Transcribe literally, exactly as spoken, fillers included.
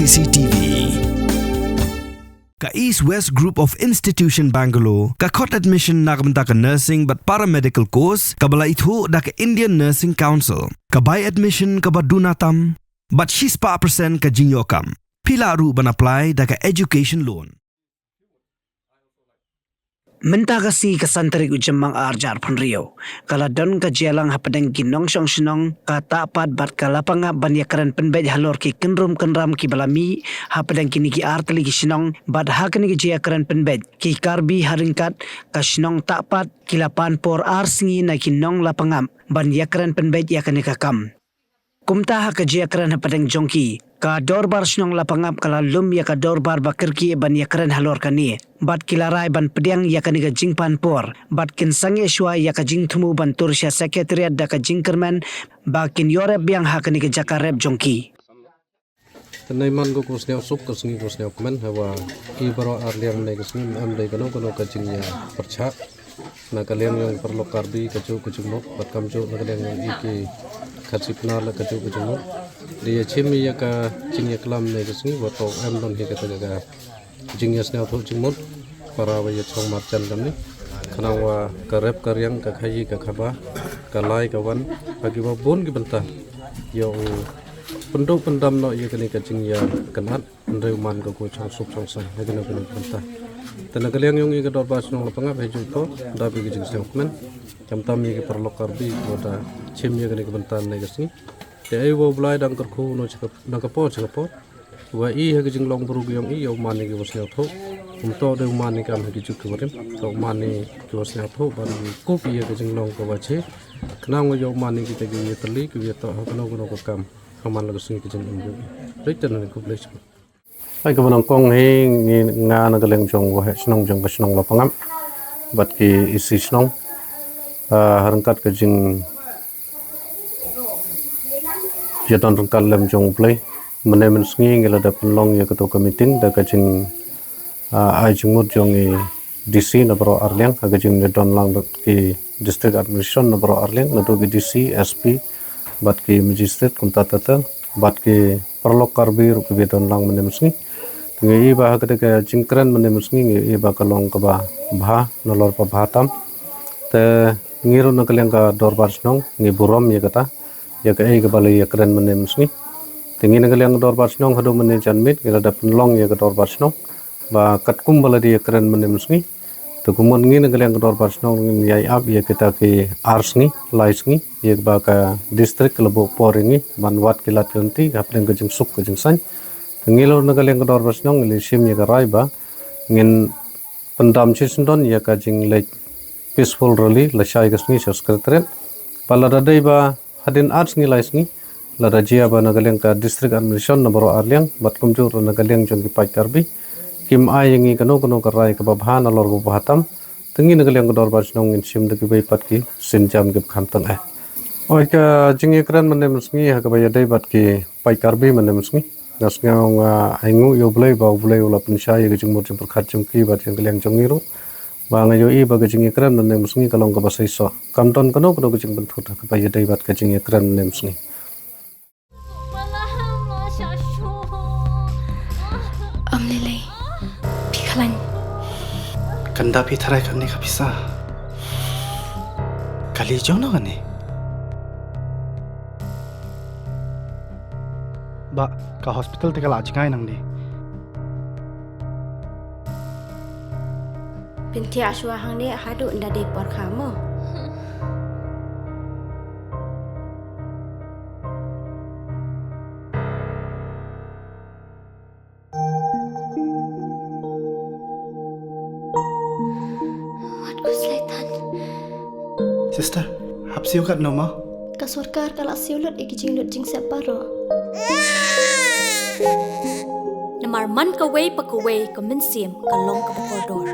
C C T V. Ka East West Group of Institution Bangalore ka khot admission na ka bynta ka nursing bad paramedical course kaba la ithuh da ka Indian Nursing Council. Ka bai admission kaba duna tam bad shispah percent ka jingïoh kam. Phi lah ruh ban apply da ka education loan. Mynta ka sngi ka san tarik u Jymmang ar hajar phew hynriew ka la don ka jingïalang hapdeng ki nongshong shnong ka Tahpat bad ka Lapangap ban ïakren pynbeit halor ki kynrum kynram kiba la mih hapdeng kine ki ar tylli ki shnong. Bad ha kane ka jingïakren pynbeit, ki Karbi ha ryngkat ka shnong Tahpat ki la pan por ar sngi na ki nong Lapangap ban ïakren pynbeit ïa kane ka kam. Kumta ha ka jingïakren hapdeng jong ki, ka Dorbar Shnong Lapangap ka la lum ïa ka dorbar ba kyrkieh ban ïakren halor kane, bad ki la rai ban pdiang ïa kane ka jingpan por bad kin sangeh shuwa ïa ka jingthmu ban tur sha Secretariat da ka jingkyrmen ba kin ïoh rep biang ha kane ka jaka rep jong ki. Te nai man ko, ko sniaw suk, ka sngi ko sniaw kmen, hawa i baroh ar liang ne ka sngi em dei kano kano ka jingïapyrshah. Na ka liang jong paralok Karbi ka juh ka jingmut, bad kam juh na ka liang jong i ki Khasi Pnar la ka juh ka jingmut. Dei ïa chim ïa ka jingïaklam ne ka sngi, wat to em don hi kata ka jingïasniawthuh jingmut para wa ïachong marjan kamni. Khnang wa ka rep ka riang, ka khaïi ka khaba, ka lai ka wan, ha kiba bun ki bynta ïa u pynduh pyndam noh ïa kane ka jingïakynad. Hynrei u man ka ko chong suk chong sang ha kane ka bynta. Te na ka liang jong i ka Dorbar Shnong Lapangap ha juh to da bi ka jingsngew kmen, khamtam ïa ki paralok Karbi kiba da chim ïa kane ka bynta ne ka sngi. Te ai wa u Blai dang kyrkhu noh sha ka, dang ka por sha ka por, wa i ha ka jinglong bru ka jong i ïa u man ïa kiba sniawthuh. Kumto dei u man ïa kam ha ki juh kiba rim, to u man ïa kiba sniawthuh ban kup ïa ka jinglong kaba che. Khnang wa ïa u man ïa kita ki ïatylli kiba ïatoh ha kano kano ka kam. Ka man la ka sngi ka jingim jong i. Dei te na khublei shibun. Ai kaba nyngkong hi ngi, nga na ka liang jong u Waheh Shnong jong ka shnong Lapangap bad ki isi shnong, ah, ha ryngkat ka jingïadon ryngkat lem jong U Blei. Mynne mynsngi ngi la dep pynlong ïa kato ka meeting da ka jing, ah, ai jingmut jong i D C na baroh arliang, ha ka jingïadon lang bad ki District Administration na baroh arliang, naduh ki D C, S P, bad ki Magistrate, kumta ter ter, bad ki paralok Karbi ruh kiba don lang mynne mynsngi. Ngi i ba ha kata ka jingkren mynne mynsngi, ngi i ba ka long kaba bha, nalor ba bha tam. Te ngi ruh na ka liang ka Dorbar Shnong, ngi burom ïa kata, ïa kaei kaba la ïakren mynne mynsngi. Te ngi na ka liang ka Dorbar Shnong haduh mynne janmiet, ngi la dep pynlong ïa ka Dorbar Shnong ba katkum ba la dei ïakren mynne mynsngi. Te kumno ngi na ka liang ka Dorbar Shnong ngin ïai ap ïa kita ki ar sngi, lai sngi, ïa ba ka district ka la buh por ïa ngi ban wad ki lad ki lynti hapdeng ka jingsuk ka jingsain. Te ngi ruh na ka liang ka Dorbar Shnong ngi la shim ïa ka rai ba ngin pyndam shisyndon ïa ka jingleit peaceful rally lashai ka sngi sha Secretariat. Ba lada dei ba hadien ar sngi lai sngi, lada jia ba na ka liang ka District Administration na baroh arliang bad kumjuh ruh na ka liang jong ki paid Karbi kim ai ïa ngi kano kano ka rai kaba bha nalor ba bha tam, te ngi na ka liang ka Dorbar Shnong ngin shim da kiwei pat ki sienjam kiba kham tang eh. Oi, ka jingïakren mynne mynsngi ha kaba ïadei bad ki paid Karbi mynne mynsngi, nga sngew nga ainguh ïa U Blei ba U Blei u la pynshai ïa ka jingmut jingpyrkhat jong ki bad jong ka liang jong ngi ruh. Ba nga ïohi ba ka jingïakren mynne mynsngi ka long kaba seisoh. Kam don kano kano ka jingpynthut ha kaba ïadei bad ka jingïakren mynne mynsngi. Ym lei lei. Phi khlaiñ. Kynda phi tharai kane ka pisa. Kali jong no kane. Ba ka hospital te ka la jngai nangne. Pyntiah shuwa hangne haduh ynda dei por kha mo. Wat ku slaitan. Sister, hap siew katno mo? Ka sorkar ka la siew lut ïa ki jinglut jingsep baroh. Namar man kawei pa kawei ka mynsiem ka long kaba kordor.